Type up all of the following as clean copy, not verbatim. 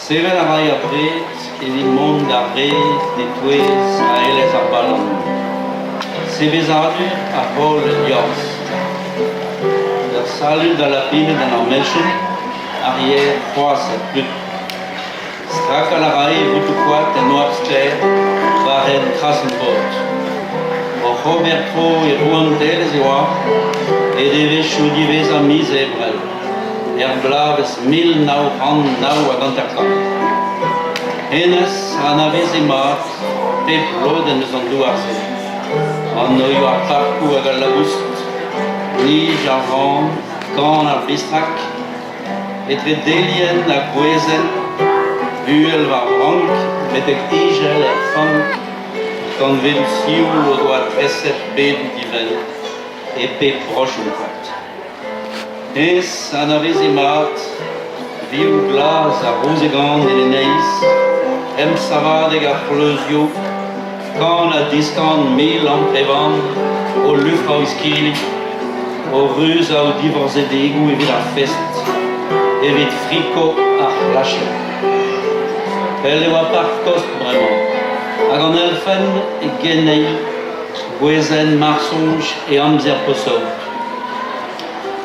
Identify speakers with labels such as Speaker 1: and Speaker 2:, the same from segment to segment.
Speaker 1: Sevel a rae abred evit mont d'ar red e-touez aelez ar balan. Sebezadur ar c'holl el liorzh. Ur salud da lapined an armelchen, ar yer c'hoazh er put. Strakal a rae e votoù-koad en oabl sklaer war hent Krasenbord. Oc'h ober tro e rouantelezh e oa e devezhioù diwezhañ miz Ebrel, er bloavezh 1959. Hennezh a anaveze mat pep lodenn eus an douar-se. Anvioù ar parkoù hag al laboused, nij ar vran, kan ar bistrak, Etre delienn ha gwezenn, uhel war vrank betek ijel er fank, kantvedoù sioul o doa treset bedoù divent e pep rochenn-koad. Hennezh a anaveze mat vioù glas ar rouzegan en e neizh, emsavadeg ar c'hleuzioù, kan ha diskan 1000 amprevan o lufrañ iskili, o ruzañ o divorzedegoù evit ar fest, evit friko ar c'hlacher. Pell e oa park tost bremañ, hag an elfenn e geneil gwezenn marsoñj e amzer posaout.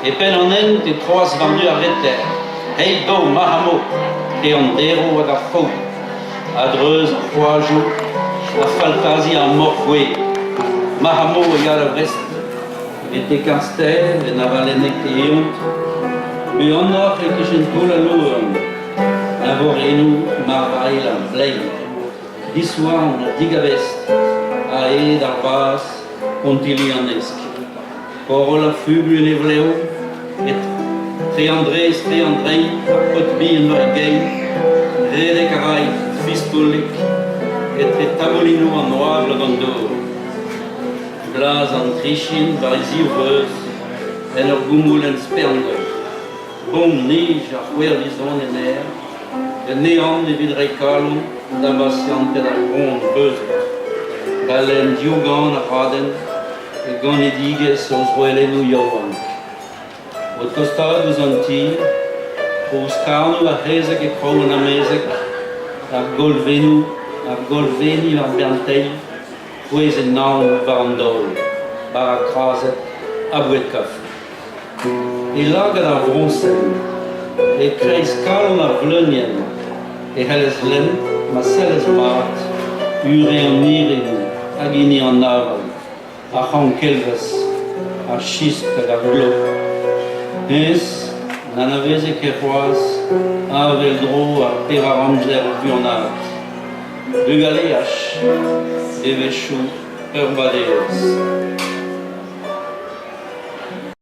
Speaker 1: E penn an hent e troas war-du ar reter, Hey do, Maramo, e an derv hag ar faout. A-dreuz ar c'hoajoù a faltazi ar moc'h-gouez. Marc'h-ha-mor e ya da Vrest, betek ar stêr en avalenneg e eontr, buanoc'h e-kichen toull al louarn, eñvorennoù marvailh ar bleiz, dishouarn ha digabestr, a-hed ar vazh, kontilli an esk. Koroll ar fubu en e vlev, etre an drez tre an drein, ar paotr bihan war e gein, redek a ray fistolik etre taboulinoù an oabl hag an dour. Blaz an trichin war e ziv reuz en ur goumoulenn spern-gwenn. Bomm-nij ar c'hwervizon en aer, un ehan evit reiñ kalon da basianted ar gron beuzet. Da lenn diougan ar radenn e ganedigezh o zroellennoù yaouank. O tostaat ouzh an ti, trouz karnoù ar c'hezeg e krog an amezeg, ar golvenoù, ar golveni war bern teil, c'hwezhet naon war an daol, bara krazet ha boued kafe. E lagad ar vroñsenn, e-kreiz kalon ar vleunienn, e c'hellez lenn ma sellez mat ure an irin hag hini an aval, ar c'hrank-kelvez, ar chistr hag ar glok. Hennezh n'anaveze ket c'hoazh avel-dro ar pevar amzer o vuanaat. Bugaleaj, devezhioù peurbadezh.